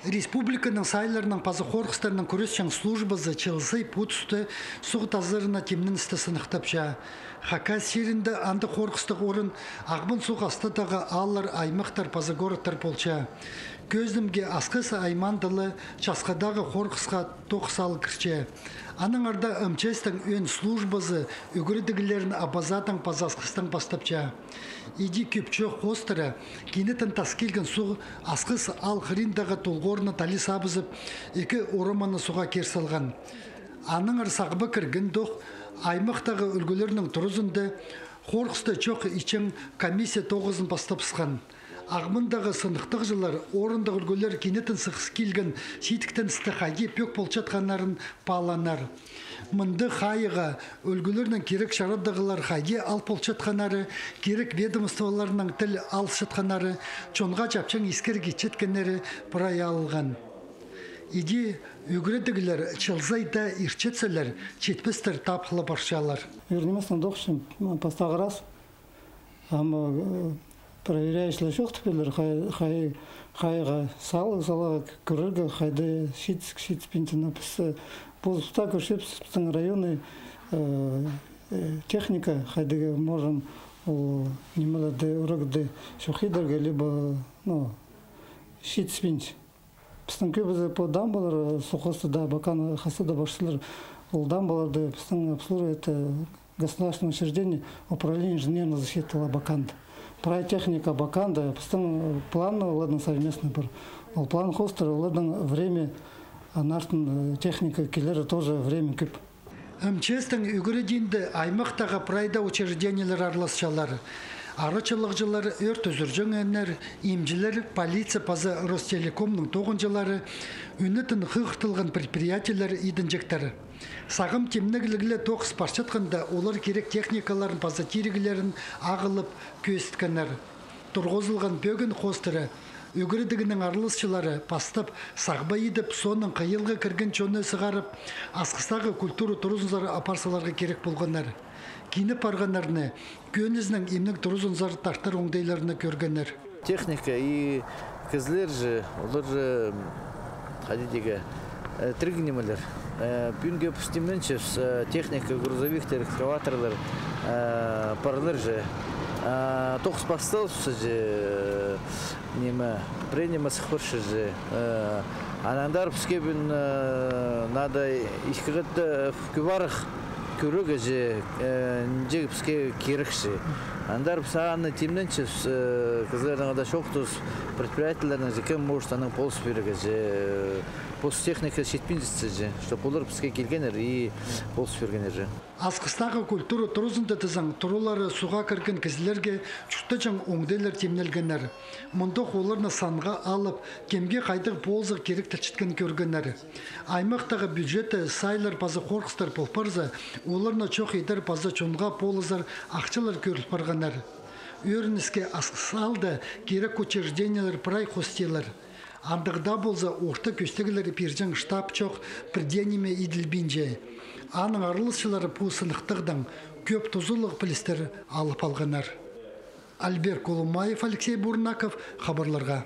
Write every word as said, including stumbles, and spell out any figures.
Республиканың сайларның паза хорғыстарнаң кӱресчең службазы чыл сай пу туста суғ тазарына тимненісті сыныхтапча. Хакас чирінде андағ хорғыстығ орын Ағбан суғ астындағы ааллар, аймахтар паза городтар полча. Кӧзідімге, Асхыс аймаандағы Часхадағы хорғысха тоғыс аал кірче. Аннаңар даа МЧС-тің ӧӧн службазы ӱгредіглерін Абазадаң паза Асхыстаң пастапча. Иди кӧп чох хоостыра кинетін тас килген суғ Асхыс аал хыриндағы толғорны тали сабызып, ікі ораманы суға кир салған. Аннаңар сағба кіргендох, аймахтағы ӱлгӱлернің туразында хорғысты чох итчең комиссия тоғызын пастабысхан. Ағбандағы сыныхтағҷылар орындығ ӱлгӱлер кинетін сығыс килген чидіктеністі хайди пӧк полчатханнарын паалааннар. Мындағ хайығ ӱлгӱлернең кирек чарадығлар хайди ал полчатханнары, кирек ведомстволарнаң тіл алысчатханнары, чонға чапчаң искіріг итчеткеннері прай алылған. Иди ӱгредіглер чыл сай даа иртчетселер, читпестер тапхылы парчалар. Ӱр нимес, тоғынчам, пастағы раз. Ам, э, проверяющийлер чоохтап пирерлер, хай, хай, хайығ салығ, салығ кӧрерге, хайда читче, читчетпинче, но піс, э, пу туста кӧрчебіс, пістің районный, э, э, техника, хайдағ можем, ол, нимелерді, ӱректі чох идерге, либо, ну, читчетпинче. Пістің кӧбізі пу дамбалар, э, суғ хосты даа, Абакан хосты даа парчалар, ол дамбаларды пістің обслуживает, э, государственное учреждение управления инженерной защиты Абаканда. Прай техника Абаканда, пістің, э, план оларның совместный пар. Ол план хоостыра оларның время, а, артын, э, техника килер тоже время кӧп. МЧС-тің ӱгредиинде аймахтағы прай даа учреждениелер араласчалар. Арачылағҷылар, ӧрт ӱзӱрҷеңнер, имҷілер, полиция паза Ростелекомның тоғынҷылары, ӱнетін хығыртылған предприятиелер идінҷектер. Сағам тимнегліг ле тоғыс парчатханда, олар кирек техникаларын паза тиріглерін ағылып кӧзіткеннер. Турғызылған пӧгін хоостыра ӱгредігнің араласчылары пастап сағба идіп, соонаң хыйалға кірген чонны сығарып, Асхыстағы культура туразынзар апар саларға кирек полғаннар. Кині парғаннарны, кӧнізінең имнең туразынзар тартар оңдайларны кӧргеннер. Техника и кізілер же, олар же, хайди тирге, э, тіріг нимелер. Э, пӱӱнге піс тимненчебіс, э, техника, грузовиктер, экскаваторлар, э, парлар же. Э, тоғыс пасталча же, э, ниме, пірее ниме сых парча же. Э, анаңар піске пӱӱн, э, надо ікіҷе, э, кӧбірек кӧрерге же, э, нинҷе піске кирек же. Андар піс аны тимненчебіс, э, кізілернең даа чоохтабыс, предприятиелернең же, кем может, анаң полыс пирерге же, э, пос техника читпинчетсе же, чтоб олар піске килгеннер и полыс пиргеннер же. Асхыстағы культура туразында тізең, туралары суға кірген кізілерге чуртаҷаң оңдайлар тимнелгеннер. Мындох оларны санға алып, кемге хайдағ полызығ кирек тілчеткен кӧргеннер. Аймахтағы бюджетте сайлар паза хорғыстар пол парза, оларны чох идер паза чонға полызар ахчалар кӧріл парғаннар. Ӧрініске, Асхыс аалда кирек учреждениелер прай хостирлар. Андағ даа полза, орта кӧстегілер пирҷең штаб чох, пір дее ниме иділбинче. Аның араласчылары пу сыныхтағдаң кӧп тузалығ пілістер алып алғаннар. Альберт Колумаев, Алексей Бурнаков, хабарларға.